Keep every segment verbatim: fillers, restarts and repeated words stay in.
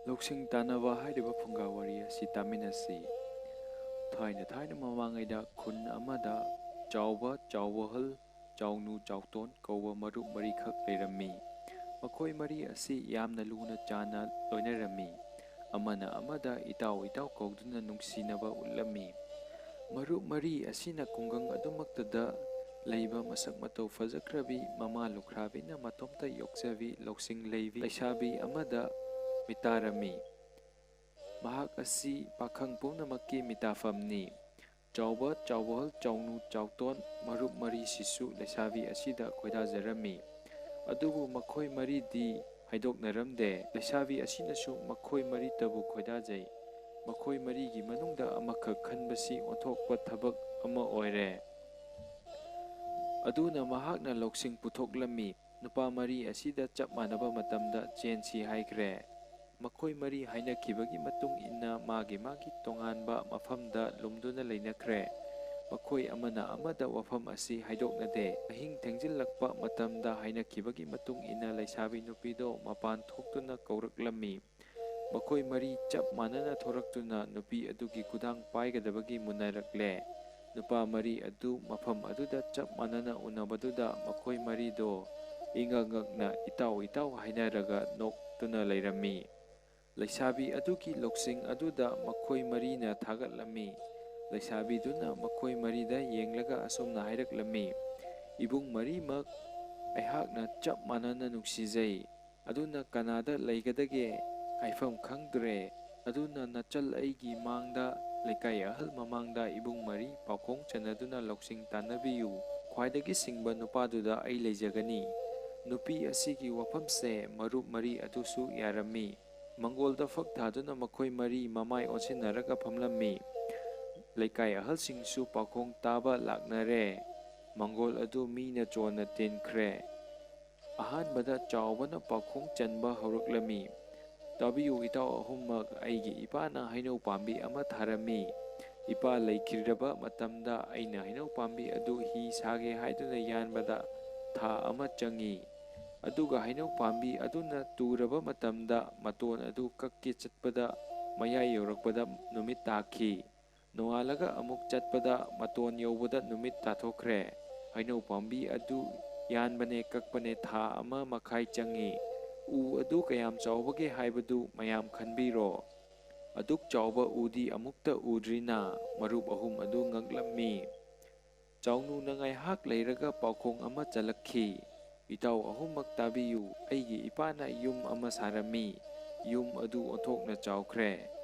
ꯂꯧꯁꯤꯡ ꯇꯥꯟꯅꯕ ꯍꯥꯏꯔꯤꯕ ꯐꯨꯡꯒꯥ ꯋꯥꯔꯤ ꯑꯁꯤ ꯇꯥꯃꯤꯟꯅꯁꯤ꯫ ꯊꯥꯏꯅ ꯊꯥꯏꯅ ꯃꯃꯥꯡꯉꯩꯗ ꯈꯨꯟ ꯑꯃꯗ ꯆꯥꯎꯕ, ꯆꯥꯎꯕꯍꯜ, ꯆꯥꯎꯅꯨ, ꯆꯥꯎꯇꯣꯟ ꯀꯧꯕ ꯃꯔꯨꯞ ꯃꯔꯤꯈꯛ ꯂꯩꯔꯝꯃꯤ꯫ ꯃꯈꯣꯏ ꯃꯔꯤ ꯑꯁꯤ ꯌꯥꯝꯅ ꯂꯨꯅ ꯆꯥꯟꯅ ꯂꯣꯏꯅꯔꯝꯃꯤ꯫ ꯑꯃꯅ ꯑꯃꯗ ꯏꯇꯥꯎ ꯏꯇꯥꯎ ꯀꯧꯗꯨꯅ ꯅꯨꯡꯁꯤꯅꯕ ꯎꯠꯂꯝꯃꯤ꯫ ꯃꯔꯨꯞ ꯃꯔꯤ ꯑꯁꯤꯅ ꯈꯨꯡꯒꯪ ꯑꯗꯨꯃꯛꯇꯗ ꯂꯩꯕ ꯃꯁꯛ ꯃꯇꯧ ꯐꯖꯈ꯭ꯔꯕꯤ, ꯃꯃꯥ ꯂꯨꯈ꯭ꯔꯥꯕꯤꯅ ꯃꯇꯣꯝꯇ ꯌꯣꯛꯆꯕꯤ ꯂꯧꯁꯤꯡ ꯂꯩꯕꯤ ꯂꯩꯁꯥꯕꯤ ꯑꯃꯗ ꯃꯤꯇꯥꯔꯝꯃꯤ꯫ ꯃꯍꯥꯛ ꯑꯁꯤ ꯄꯥꯈꯪ ꯄꯨꯝꯅꯃꯛꯀꯤ ꯃꯤꯇꯥꯐꯝꯅꯤ꯫ ꯆꯥꯎꯕ, ꯆꯥꯎꯕꯍꯜ, ꯆꯥꯎꯅꯨ, ꯆꯥꯎꯇꯣꯟ ꯃꯔꯨꯞ ꯃꯔꯤꯁꯤꯁꯨ ꯂꯩꯁꯥꯕꯤ ꯑꯁꯤꯗ ꯈꯣꯏꯗꯥꯖꯔꯝꯃꯤ꯫ ꯑꯗꯨꯕꯨ ꯃꯈꯣꯏ ꯃꯔꯤꯗꯤ ꯍꯥꯏꯗꯣꯛꯅꯔꯝꯗꯦ꯫ ꯂꯩꯁꯥꯕꯤ ꯑꯁꯤꯅꯁꯨ ꯃꯈꯣꯏ ꯃꯔꯤꯇꯕꯨ ꯈꯣꯏꯗꯥꯖꯩ꯫ ꯃꯈꯣꯏ ꯃꯔꯤꯒꯤ ꯃꯅꯨꯡꯗ ꯑꯃꯈꯛ ꯈꯟꯕꯁꯤ ꯑꯣꯟꯊꯣꯛꯄ ꯊꯕꯛ ꯑꯃ ꯑꯣꯏꯔꯦ꯫ ꯑꯗꯨꯅ ꯃꯍꯥꯛꯅ ꯂꯧꯁꯤꯡ ꯄꯨꯊꯣꯛꯂꯝꯃꯤ꯫ ꯅꯨꯄꯥ ꯃꯔꯤ ꯑꯁꯤꯗ ꯆꯞ ꯃꯥꯟꯅꯕ ꯃꯇꯝꯗ ꯆꯦꯟꯁꯤ ꯍꯥꯏꯈ꯭ꯔꯦ꯫ ꯃꯈꯣꯏ ꯃꯔꯤ ꯍꯥꯏꯅꯈꯤꯕꯒꯤ ꯃꯇꯨꯡ ꯏꯟꯅ ꯃꯥꯒꯤ ꯃꯥꯒꯤ ꯇꯣꯉꯥꯟꯕ ꯃꯐꯝꯗ ꯂꯨꯝꯗꯨꯅ ꯂꯩꯅꯈ꯭ꯔꯦ꯫ ꯃꯈꯣꯏ ꯑꯃꯅ ꯑꯃꯗ ꯋꯥꯐꯝ ꯑꯁꯤ ꯍꯥꯏꯗꯣꯛꯅꯗꯦ꯫ ꯑꯍꯤꯡ ꯊꯦꯡꯖꯤꯜꯂꯛꯄ ꯃꯇꯝꯗ ꯍꯥꯏꯅꯈꯤꯕꯒꯤ ꯃꯇꯨꯡ ꯏꯟꯅ ꯂꯩꯁꯥꯕꯤ ꯅꯨꯄꯤꯗꯣ ꯃꯄꯥꯟ ꯊꯣꯛꯇꯨꯅ ꯀꯧꯔꯛꯂꯝꯃꯤ꯫ ꯃꯈꯣꯏ ꯃꯔꯤ ꯆꯞ ꯃꯥꯟꯅꯅ ꯊꯣꯔꯛꯇꯨꯅ ꯅꯨꯄꯤ ꯑꯗꯨꯒꯤ ꯈꯨꯗꯥꯡ ꯄꯥꯏꯒꯗꯕꯒꯤ ꯃꯨꯟꯅꯔꯛꯂꯦ꯫ ꯅꯨꯄꯥ ꯃꯔꯤ ꯑꯗꯨ ꯃꯐꯝ ꯑꯗꯨꯗ ꯆꯞ ꯃꯥꯟꯅꯅ ꯎꯅꯕꯗꯨꯗ ꯃꯈꯣꯏ ꯃꯔꯤꯗꯣ ꯏꯉꯛ ꯉꯛꯅ ꯏꯇꯥꯎ ꯏꯇꯥꯎ ꯍꯥꯏꯅꯔꯒ ꯅꯣꯛꯇꯨꯅ ꯂꯩꯔꯝꯃꯤ꯫ ꯂꯩꯁꯥꯕꯤ ꯑꯗꯨꯒꯤ ꯂꯧꯁꯤꯡ ꯑꯗꯨꯗ ꯃꯈꯣꯏ ꯃꯔꯤꯅ ꯊꯥꯒꯠꯂꯝꯃꯤ꯫ ꯂꯩꯁꯥꯕꯤꯗꯨꯅ ꯃꯈꯣꯏ ꯃꯔꯤꯗ ꯌꯦꯡꯂꯒ ꯑꯁꯨꯝꯅ ꯍꯥꯏꯔꯛꯂꯝꯃꯤ, "ꯏꯕꯨꯡ ꯃꯔꯤꯃꯛ, ꯑꯩꯍꯥꯛꯅ ꯆꯞ ꯃꯥꯟꯅꯅ ꯅꯨꯡꯁꯤꯖꯩ꯫ ꯑꯗꯨꯅ ꯀꯅꯥꯗ ꯂꯩꯒꯗꯒꯦ? ꯍꯥꯏꯐꯝ ꯈꯪꯗ꯭ꯔꯦ꯫ ꯑꯗꯨꯅ ꯅꯆꯜ ꯑꯩꯒꯤ ꯃꯥꯡꯗ, ꯂꯩꯀꯥꯏ ꯑꯍꯜ ꯃꯃꯥꯡꯗ ꯏꯕꯨꯡ ꯃꯔꯤ ꯄꯥꯎꯈꯣꯡ ꯆꯟꯅꯗꯨꯅ ꯂꯧꯁꯤꯡ ꯇꯥꯟꯅꯕꯤꯌꯨ꯫ ꯈ꯭ꯋꯥꯏꯗꯒꯤ ꯁꯤꯡꯕ ꯅꯨꯄꯥꯗꯨꯗ ꯑꯩ ꯂꯩꯖꯒꯅꯤ꯫" ꯅꯨꯄꯤ ꯑꯁꯤꯒꯤ ꯋꯥꯐꯝꯁꯦ ꯃꯔꯨꯞ ꯃꯔꯤ ꯑꯗꯨꯁꯨ ꯌꯥꯔꯝꯃꯤ꯫ ꯃꯪꯒꯣꯜꯗ ꯐꯛ ꯊꯥꯗꯨꯅ ꯃꯈꯣꯏ ꯃꯔꯤ ꯃꯃꯥꯏ ꯑꯣꯟꯁꯤꯟꯅꯔꯒ ꯐꯝꯂꯝꯃꯤ꯫ ꯂꯩꯀꯥꯏ ꯑꯍꯜꯁꯤꯡꯁꯨ ꯄꯥꯎꯈꯣꯡ ꯇꯥꯕ ꯂꯥꯛꯅꯔꯦ꯫ ꯃꯪꯒꯣꯜ ꯑꯗꯨ ꯃꯤꯅ ꯆꯣꯟꯅ ꯇꯦꯟꯈ꯭ꯔꯦ꯫ ꯑꯍꯥꯟꯕꯗ ꯆꯥꯎꯕꯅ ꯄꯥꯎꯈꯣꯡ ꯆꯟꯕ ꯍꯧꯔꯛꯂꯝꯃꯤ, "ꯇꯥꯕꯤꯌꯨ ꯏꯇꯥꯎ ꯑꯍꯨꯝꯃꯛ, ꯑꯩꯒꯤ ꯏꯄꯥꯅ ꯍꯩꯅꯧ ꯄꯥꯝꯕꯤ ꯑꯃ ꯊꯥꯔꯝꯃꯤ꯫ ꯏꯄꯥ ꯂꯩꯈꯤꯗ꯭ꯔꯕ ꯃꯇꯝꯗ ꯑꯩꯅ ꯍꯩꯅꯧ ꯄꯥꯝꯕꯤ ꯑꯗꯨ ꯍꯤ ꯁꯥꯒꯦ ꯍꯥꯏꯗꯨꯅ ꯌꯥꯟꯕꯗ ꯊꯥ ꯑꯃ ꯆꯪꯉꯤ꯫ ꯑꯗꯨꯒ ꯍꯩꯅꯧ ꯄꯥꯝꯕꯤ ꯑꯗꯨꯅ ꯇꯨꯔꯕ ꯃꯇꯝꯗ ꯃꯇꯣꯟ ꯑꯗꯨ ꯀꯛꯀꯦ ꯆꯠꯄꯗ ꯃꯌꯥꯏ ꯌꯧꯔꯛꯄꯗ ꯅꯨꯃꯤꯠ ꯇꯥꯈꯤ꯫ ꯅꯣꯡꯉꯥꯜꯂꯒ ꯑꯃꯨꯛ ꯆꯠꯄꯗ ꯃꯇꯣꯟ ꯌꯧꯕꯗ ꯅꯨꯃꯤꯠ ꯇꯥꯊꯣꯛꯈ꯭ꯔꯦ꯫ ꯍꯩꯅꯧ ꯄꯥꯝꯕꯤ ꯑꯗꯨ ꯌꯥꯟꯕꯅꯦ ꯀꯛꯄꯅꯦ ꯊꯥ ꯑꯃ ꯃꯈꯥꯏ ꯆꯪꯏ꯫ ꯎ ꯑꯗꯨ ꯀꯌꯥꯝ ꯆꯥꯎꯕꯒꯦ ꯍꯥꯏꯕꯗꯨ ꯃꯌꯥꯝ ꯈꯟꯕꯤꯔꯣ꯫ ꯑꯗꯨꯛ ꯆꯥꯎꯕ ꯎꯗꯤ ꯑꯃꯨꯛꯇ ꯎꯗ꯭ꯔꯤꯅ꯫ ꯃꯔꯨꯞ ꯑꯍꯨꯝ ꯑꯗꯨ ꯉꯛꯂꯝꯃꯤ꯫ ꯆꯥꯎꯅꯨꯅ ꯉꯥꯏꯍꯥꯛ ꯂꯩꯔꯒ ꯄꯥꯎꯈꯣꯡ ꯑꯃ ꯆꯜꯂꯛꯈꯤ꯫ ꯏꯇꯥꯎ ꯑꯍꯨꯝꯃꯛ ꯇꯥꯕꯤꯌꯨ, ꯑꯩꯒꯤ ꯏꯄꯥꯅ ꯌꯨꯝ ꯑꯃ ꯁꯥꯔꯝꯃꯤ꯫ ꯌꯨꯝ ꯑꯗꯨ ꯑꯣꯟꯊꯣꯛꯅ ꯆꯥꯎꯈ꯭ꯔꯦ꯫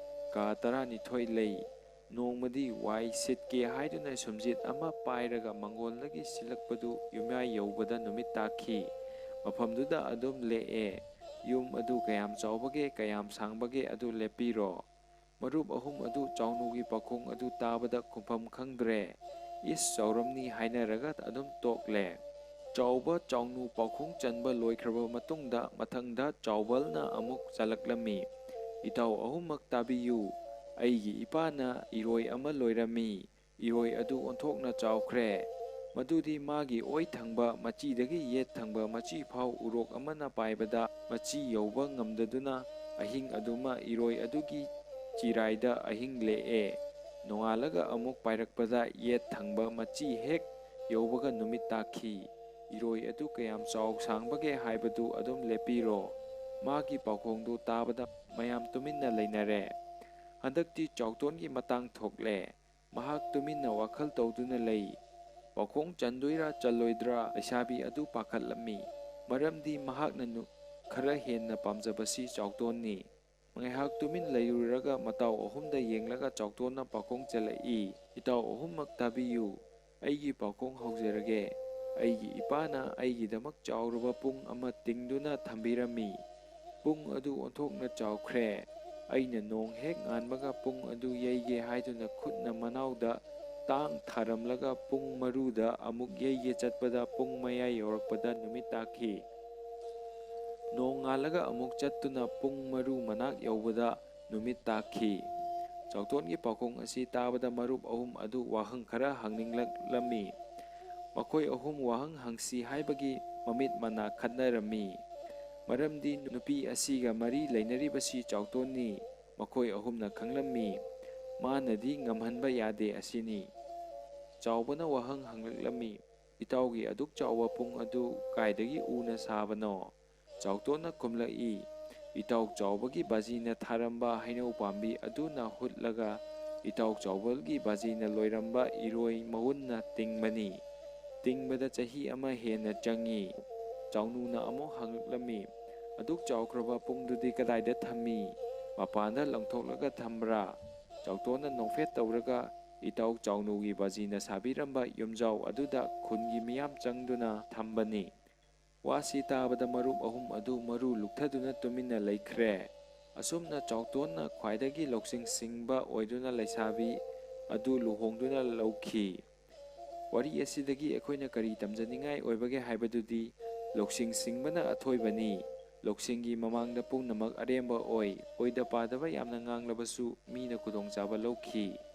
ꯀꯥ ꯇꯔꯥꯅꯤꯊꯣꯏ ꯂꯩ꯫ ꯅꯣꯡꯃꯗꯤ ꯋꯥꯏ ꯁꯤꯠꯀꯦ ꯍꯥꯏꯗꯨꯅ ꯁꯨꯝꯖꯤꯠ ꯑꯃ ꯄꯥꯏꯔꯒ ꯃꯪꯒꯣꯜꯗꯒꯤ ꯁꯤꯜꯂꯛꯄꯗꯨ ꯌꯨꯝꯌꯥꯏ ꯌꯧꯕꯗ ꯅꯨꯃꯤꯠ ꯇꯥꯈꯤ꯫ ꯃꯐꯝꯗꯨꯗ ꯑꯗꯨꯝ ꯂꯦꯛꯑꯦ꯫ ꯌꯨꯝ ꯑꯗꯨ ꯀꯌꯥꯝ ꯆꯥꯎꯕꯒꯦ, ꯀꯌꯥꯝ ꯁꯥꯡꯕꯒꯦ ꯑꯗꯨ ꯂꯦꯞꯄꯤꯔꯣ꯫ ꯃꯔꯨꯞ ꯑꯍꯨꯝ ꯑꯗꯨ ꯆꯥꯎꯅꯨꯒꯤ ꯄꯥꯎꯈꯣꯡ ꯑꯗꯨ ꯇꯥꯕꯗ ꯈꯨꯝꯐꯝ ꯈꯪꯗ꯭ꯔꯦ꯫ ꯏꯁ, ꯆꯥꯎꯔꯝꯅꯤ ꯍꯥꯏꯅꯔꯒ ꯑꯗꯨꯝ ꯇꯣꯛꯂꯦ꯫ ꯆꯥꯎꯕ ꯆꯥꯎꯅꯨ ꯄꯥꯎꯈꯣꯡ ꯆꯟꯕ ꯂꯣꯏꯈ꯭ꯔꯕ ꯃꯇꯨꯡꯗ ꯃꯊꯪꯗ ꯆꯥꯎꯕꯜꯅ ꯑꯃꯨꯛ ꯆꯜꯂꯛꯂꯝꯃꯤ꯫ ꯏꯇꯥꯎ ꯑꯍꯨꯝꯃꯛ ꯇꯥꯕꯤꯌꯨ꯫ ꯑꯩꯒꯤ ꯏꯄꯥꯅ ꯏꯔꯣꯏ ꯑꯃ ꯂꯣꯏꯔꯝꯃꯤ꯫ ꯏꯔꯣꯏ ꯑꯗꯨ ꯑꯣꯟꯊꯣꯛꯅ ꯆꯥꯎꯈ꯭ꯔꯦ꯫ ꯃꯗꯨꯗꯤ ꯃꯥꯒꯤ ꯑꯣꯏ ꯊꯪꯕ ꯃꯆꯤꯗꯒꯤ ꯌꯦꯠ ꯊꯪꯕ ꯃꯆꯤ ꯐꯥꯎ ꯎꯔꯣꯛ ꯑꯃꯅ ꯄꯥꯏꯕꯗ ꯃꯆꯤ ꯌꯧꯕ ꯉꯝꯗꯗꯨꯅ ꯑꯍꯤꯡ ꯑꯗꯨꯃ ꯏꯔꯣꯏ ꯑꯗꯨꯒꯤ ꯆꯤꯔꯥꯏꯗ ꯑꯍꯤꯡ ꯂꯦꯛꯑꯦ꯫ ꯅꯣꯡꯉꯥꯜꯂꯒ ꯑꯃꯨꯛ ꯄꯥꯏꯔꯛꯄꯗ ꯌꯦꯠ ꯊꯪꯕ ꯃꯆꯤ ꯍꯦꯛ ꯌꯧꯕꯒ ꯅꯨꯃꯤꯠ ꯇꯥꯈꯤ꯫ ꯏꯔꯣꯏ ꯑꯗꯨ ꯀꯌꯥꯝ ꯆꯥꯎ ꯁꯥꯡꯕꯒꯦ ꯍꯥꯏꯕꯗꯨ ꯑꯗꯨꯝ ꯂꯦꯞꯄꯤꯔꯣ꯫ ꯃꯥꯒꯤ ꯄꯥꯎꯈꯣꯡꯗꯨ ꯇꯥꯕꯗ ꯃꯌꯥꯝ ꯇꯨꯃꯤꯟꯅ ꯂꯩꯅꯔꯦ꯫ ꯍꯟꯗꯛꯇꯤ ꯆꯥꯎꯇꯣꯟꯒꯤ ꯃꯇꯥꯡ ꯊꯣꯛꯂꯦ꯫ ꯃꯍꯥꯛ ꯇꯨꯃꯤꯟꯅ ꯋꯥꯈꯜ ꯇꯧꯗꯨꯅ ꯂꯩ꯫ ꯄꯥꯎꯈꯣꯡ ꯆꯟꯗꯣꯏꯔꯥ ꯆꯜꯂꯣꯏꯗ꯭ꯔꯥ ꯂꯩꯁꯥꯕꯤ ꯑꯗꯨ ꯄꯥꯈꯠꯂꯝꯃꯤ꯫ ꯃꯔꯝꯗꯤ ꯃꯍꯥꯛꯅ ꯅꯨ-, ꯈꯔ ꯍꯦꯟꯅ ꯄꯥꯝꯖꯕꯁꯤ ꯆꯥꯎꯇꯣꯟꯅꯤ꯫ ꯉꯥꯏꯍꯥꯛ ꯇꯨꯃꯤꯟ ꯂꯩꯔꯨꯔꯒ ꯃꯇꯥꯎ ꯑꯍꯨꯝꯗ ꯌꯦꯡꯂꯒ ꯆꯥꯎꯇꯣꯟꯅ ꯄꯥꯎꯈꯣꯡ ꯆꯜꯂꯛꯏ, "ꯏꯇꯥꯎ ꯑꯍꯨꯝꯃꯛ ꯇꯥꯕꯤꯌꯨ꯫ ꯑꯩꯒꯤ ꯄꯥꯎꯈꯣꯡ ꯍꯧꯖꯔꯒꯦ꯫ ꯑꯩꯒꯤ ꯏꯄꯥꯅ ꯑꯩꯒꯤꯗꯃꯛ ꯆꯥꯎꯔꯕ ꯄꯨꯡ ꯑꯃ ꯇꯤꯡꯗꯨꯅ ꯊꯝꯕꯤꯔꯝꯃꯤ꯫ ꯄꯨꯡ ꯑꯗꯨ ꯑꯣꯟꯊꯣꯛꯅ ꯆꯥꯎꯈ꯭ꯔꯦ꯫ ꯑꯩꯅ ꯅꯣꯡ ꯍꯦꯛ ꯉꯥꯟꯕꯒ ꯄꯨꯡ ꯑꯗꯨ ꯌꯩꯒꯦ ꯍꯥꯏꯗꯨꯅ ꯈꯨꯠꯅ ꯃꯅꯥꯎꯗ ꯇꯥꯡ ꯊꯥꯔꯝꯂꯒ ꯄꯨꯡ ꯃꯔꯨꯗ ꯑꯃꯨꯛ ꯌꯩꯒꯦ ꯆꯠꯄꯗ ꯄꯨꯡ ꯃꯌꯥꯏ ꯌꯧꯔꯛꯄꯗ ꯅꯨꯃꯤꯠ ꯇꯥꯈꯤ꯫ ꯅꯣꯡ ꯉꯥꯜꯂꯒ ꯑꯃꯨꯛ ꯆꯠꯇꯨꯅ ꯄꯨꯡ ꯃꯔꯨ ꯃꯅꯥꯛ ꯌꯧꯕꯗ ꯅꯨꯃꯤꯠ ꯇꯥꯈꯤ꯫" ꯆꯥꯎꯇꯣꯟꯒꯤ ꯄꯥꯎꯈꯣꯡ ꯑꯁꯤ ꯇꯥꯕꯗ ꯃꯔꯨꯞ ꯑꯍꯨꯝ ꯑꯗꯨ ꯋꯥꯍꯪ ꯈꯔ ꯍꯪꯅꯤꯡꯂꯛꯂꯝꯃꯤ꯫ ꯃꯈꯣꯏ ꯑꯍꯨꯝ ꯋꯥꯍꯪ ꯍꯪꯁꯤ ꯍꯥꯏꯕꯒꯤ ꯃꯃꯤꯠ ꯃꯅꯥ ꯈꯠꯅꯔꯝꯃꯤ꯫ ꯃꯔꯝꯗꯤ ꯅꯨꯄꯤ ꯑꯁꯤꯒ ꯃꯔꯤ ꯂꯩꯅꯔꯤꯕꯁꯤ ꯆꯥꯎꯇꯣꯟꯅꯤ꯫ ꯃꯈꯣꯏ ꯑꯍꯨꯝꯅ ꯈꯪꯂꯝꯃꯤ꯫ ꯃꯥꯅꯗꯤ ꯉꯝꯍꯟꯕ ꯌꯥꯗꯦ ꯑꯁꯤꯅꯤ꯫ ꯆꯥꯎꯕꯅ ꯋꯥꯍꯪ ꯍꯪꯂꯛꯂꯝꯃꯤ, "ꯏꯇꯥꯎꯒꯤ ꯑꯗꯨꯛ ꯆꯥꯎꯕ ꯄꯨꯡ ꯑꯗꯨ ꯀꯥꯏꯗꯒꯤ ꯎꯅ ꯁꯥꯕꯅꯣ?" ꯆꯥꯎꯇꯣꯟꯅ ꯈꯨꯝꯂꯛꯏ, "ꯏꯇꯥꯎ ꯆꯥꯎꯕꯒꯤ ꯕꯥꯖꯤꯅ ꯊꯥꯔꯝꯕ ꯍꯩꯅꯧ ꯄꯥꯝꯕꯤ ꯑꯗꯨꯅ ꯍꯨꯠꯂꯒ ꯏꯇꯥꯎ ꯆꯥꯎꯕꯒꯤ ꯕꯥꯖꯤꯅ ꯂꯣꯏꯔꯝꯕ ꯏꯔꯣꯏ ꯃꯎꯟꯅ ꯇꯤꯡꯕꯅꯤ꯫ ꯇꯤꯡꯕꯗ ꯆꯍꯤ ꯑꯃ ꯍꯦꯟꯅ ꯆꯪꯉꯤ꯫" ꯆꯥꯎꯅꯨꯅ ꯑꯃꯨꯛ ꯍꯪꯂꯛꯂꯝꯃꯤ, "ꯑꯗꯨꯛ ꯆꯥꯎꯈ꯭ꯔꯕ ꯄꯨꯡꯗꯨꯗꯤ ꯀꯗꯥꯏꯗ ꯊꯝꯃꯤ? ꯃꯄꯥꯟꯗ ꯂꯪꯊꯣꯛꯂꯒ ꯊꯝꯕ꯭ꯔꯥ?" ꯆꯥꯎꯇꯣꯟꯅ ꯅꯣꯛꯐꯦꯠ ꯇꯧꯔꯒ, "ꯏꯇꯥꯎ ꯆꯥꯎꯅꯨꯒꯤ ꯕꯥꯖꯤꯅ ꯁꯥꯕꯤꯔꯝꯕ ꯌꯨꯝꯖꯥꯎ ꯑꯗꯨꯗ ꯈꯨꯟꯒꯤ ꯃꯤꯌꯥꯝ ꯆꯪꯗꯨꯅ ꯊꯝꯕꯅꯤ꯫" ꯋꯥꯁꯤ ꯇꯥꯕꯗ ꯃꯔꯨꯞ ꯑꯍꯨꯝ ꯑꯗꯨ ꯃꯔꯨ ꯂꯨꯛꯊꯗꯨꯅ ꯇꯨꯃꯤꯟꯅ ꯂꯩꯈ꯭ꯔꯦ꯫ ꯑꯁꯨꯝꯅ ꯆꯥꯎꯇꯣꯟꯅ ꯈ꯭ꯋꯥꯏꯗꯒꯤ ꯂꯧꯁꯤꯡ ꯁꯤꯡꯕ ꯑꯣꯏꯗꯨꯅ ꯂꯩꯁꯥꯕꯤ ꯑꯗꯨ ꯂꯨꯍꯣꯡꯗꯨꯅ ꯂꯧꯈꯤ꯫ ꯋꯥꯔꯤ ꯑꯁꯤꯗꯒꯤ ꯑꯩꯈꯣꯏꯅ ꯀꯔꯤ ꯇꯝꯖꯅꯤꯡꯉꯥꯏ ꯑꯣꯏꯕꯒꯦ ꯍꯥꯏꯕꯗꯨꯗꯤ, ꯂꯧꯁꯤꯡ ꯁꯤꯡꯕꯅ ꯑꯊꯣꯏꯕꯅꯤ꯫ ꯂꯧꯁꯤꯡꯒꯤ ꯃꯃꯥꯡꯗ ꯄꯨꯝꯅꯃꯛ ꯑꯔꯦꯝꯕ ꯑꯣꯏ꯫ ꯑꯣꯏꯗ ꯄꯥꯗꯕ ꯌꯥꯝꯅ ꯉꯥꯡꯂꯕꯁꯨ ꯃꯤꯅ ꯈꯨꯗꯣꯡꯆꯥꯕ ꯂꯧꯈꯤ꯫